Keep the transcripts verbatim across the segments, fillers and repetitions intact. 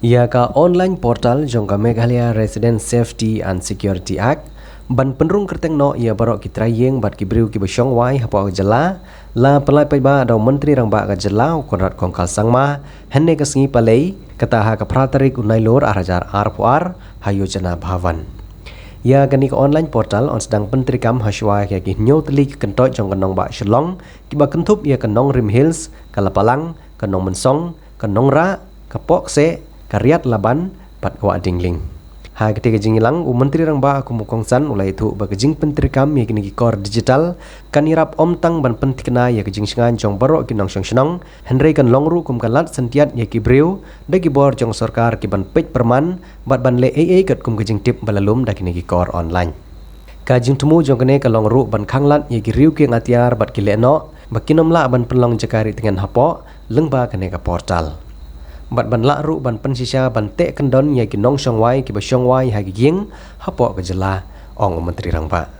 Ïa ka online portal jong ka Meghalaya Resident Safety and Security Act ban pynrung kyrteng noh ïa baroh ki trai ïing bad ki briew kiba shong wai hapoh ka jylla, la pynlait paidbah da u Myntri Rangbah ka jylla u Conrad Kongkal Sangma hynne ka sngi Palei, kata ha ka phra tarik u Nailur ar hajar arphew ar ha Yojana Bhavan. Ïa kane ka online portal yn sdang pyntreikam hashwa ïa ki hynñiew tylli ki kyntoit jong ka nongbah Shillong kiba kynthup ïa ka Nongrim Hills, ka Lapalang, ka Nongmynsong, ka Nongrah, ka Pohkseh, ka Riat Laban bad ka Wah Dingling. Ha katei ka jingïalang, u Myntri Rangbah kum u kongsan u la ïathuh ba ka jingpyntreikam ïa kine ki kor digital kan ïarap ym tang ban pynthikna ïa ka jingshngaiñ jong baroh ki nongshong shnong, hynrei kan long ruh kum ka lad syntiat ïa ki briew da ki bor jong sorkar ki ban peit pyrman bad ban leh ei ei katkum ka jingtip ba la lum da kine ki kor online. Ka jingthmu jong kane ka long ruh ban khanglad ïa ki riew kieng atiar bad ki lehnoh ba kin ym lah ban pynlong jaka rieh tngen hapoh lyngba kane ka portal, bad ban lah ruh ban pynshisha ban teh kyndon ïa ki nongshong wai kiba shong wai ha ki ïing hapoh ka jylla, ong u Myntri Rangbah.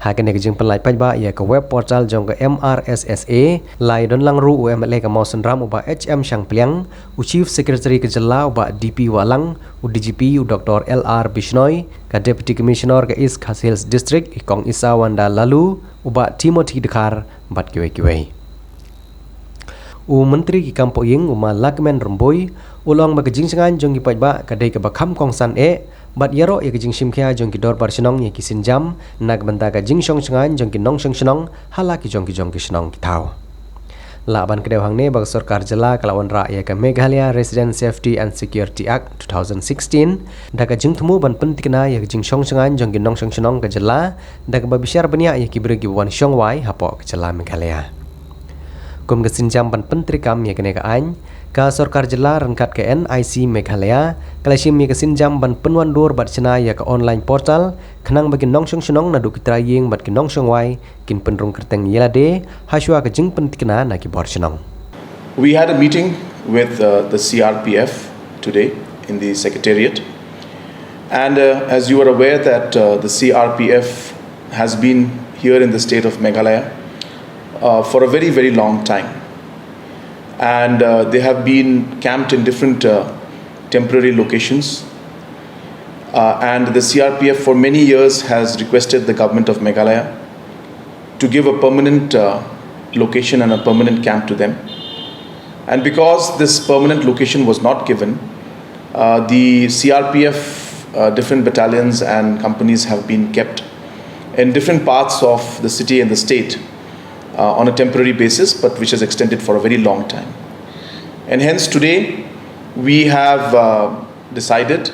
Ha kane ka jingpynlait paidbah ïa ka web portal jong ka M R S S A, la ïadon lang ruh u M L A ka Mawsynram u Bah H M Shangpliang, u Chief Secretary ka jylla u Bah D P Wahlang, u D G P u Doctor L R Bishnoi, ka Deputy Commissioner ka East Khasi Hills District i Kong Isawanda Laloo, u Bah Timothy Dkhar bad kiwei kiwei. U Myntri ki kam pohïing u Ma Lahkmen Rymbui u la ong ba ka jingshngaiñ jong ki paidbah ka dei kaba kham kongsan eh bad ïaroh ïa ka jingshim khia jong ki dorbar shnong ïa ki sienjam na ka bynta ka jingshong shngaiñ jong ki nongshong shnong ha la ki jong ki jong ki shnong ki thaw. Lah ban kdew hangne ba ka sorkar jylla ka la wanrah ïa ka Meghalaya Resident Safety and Security Act two thousand sixteen da ka jingthmu ban pynthikna ïa ka jingshong shngaiñ jong ki nongshong shnong ka jylla da kaba bishar bniah ïa ki briew kiba wan shong wai hapoh ka jylla Meghalaya. Kum ka sienjam ban pyntreikam ïa kane ka aiñ, ka sorkar jylla ryngkat ka N I C Meghalaya ka la shim ïa ka sienjam ban pynwandur bad shna ïa ka online portal khnang ba ki nongshong shnong naduh ki trai ïing bad ki nongshong wai kin pynrung kyrteng ïa lade hashwa ka jingpynthikna na ki bor shnong. We had a meeting with uh, the C R P F today in the secretariat. And uh, as you are aware that uh, the C R P F has been here in the state of Meghalaya uh, for a very, very long time. And uh, they have been camped in different uh, temporary locations. Uh, and the C R P F for many years has requested the government of Meghalaya to give a permanent uh, location and a permanent camp to them. And because this permanent location was not given, uh, the C R P F uh, different battalions and companies have been kept in different parts of the city and the state uh, on a temporary basis, but which has extended for a very long time. And hence today, we have uh, decided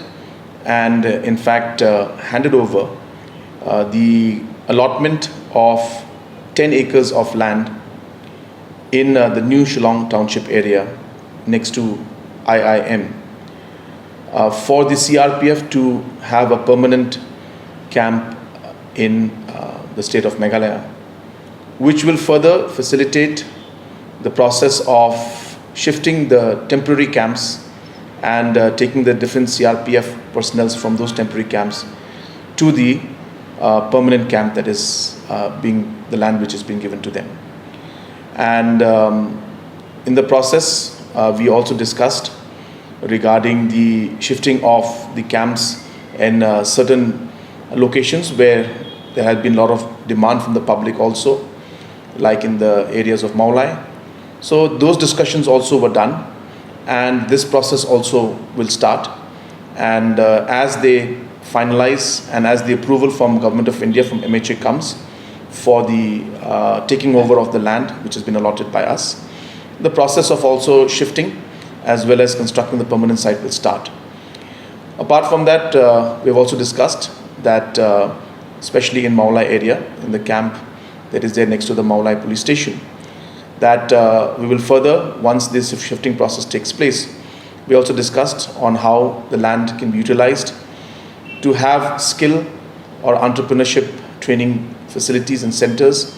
and uh, in fact uh, handed over uh, the allotment of ten acres of land in uh, the new Shillong Township area next to I I M uh, for the C R P F to have a permanent camp in uh, the state of Meghalaya, which will further facilitate the process of shifting the temporary camps and uh, taking the different C R P F personnel from those temporary camps to the uh, permanent camp that is uh, being the land which is being given to them. And um, in the process, uh, we also discussed regarding the shifting of the camps in uh, certain locations where there had been a lot of demand from the public also, like in the areas of Mawlai. So those discussions also were done, and this process also will start. And uh, as they finalize and as the approval from Government of India, from M H A comes for the uh, taking over of the land which has been allotted by us, the process of also shifting as well as constructing the permanent site will start. Apart from that, uh, we've also discussed that, uh, especially in Mawlai area, in the camp that is there next to the Mawlai police station, that uh, we will further, once this shifting process takes place, we also discussed on how the land can be utilized to have skill or entrepreneurship training facilities and centers,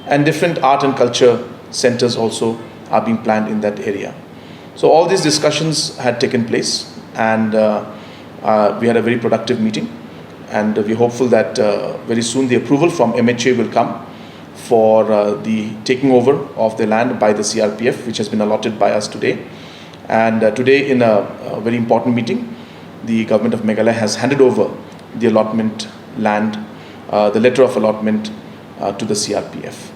and different art and culture centers also are being planned in that area. So all these discussions had taken place, and uh, uh, we had a very productive meeting, and we're hopeful that uh, very soon the approval from M H A will come for uh, the taking over of the land by the C R P F, which has been allotted by us today. And uh, today, in a, a very important meeting, the government of Meghalaya has handed over the allotment land, uh, the letter of allotment uh, to the C R P F.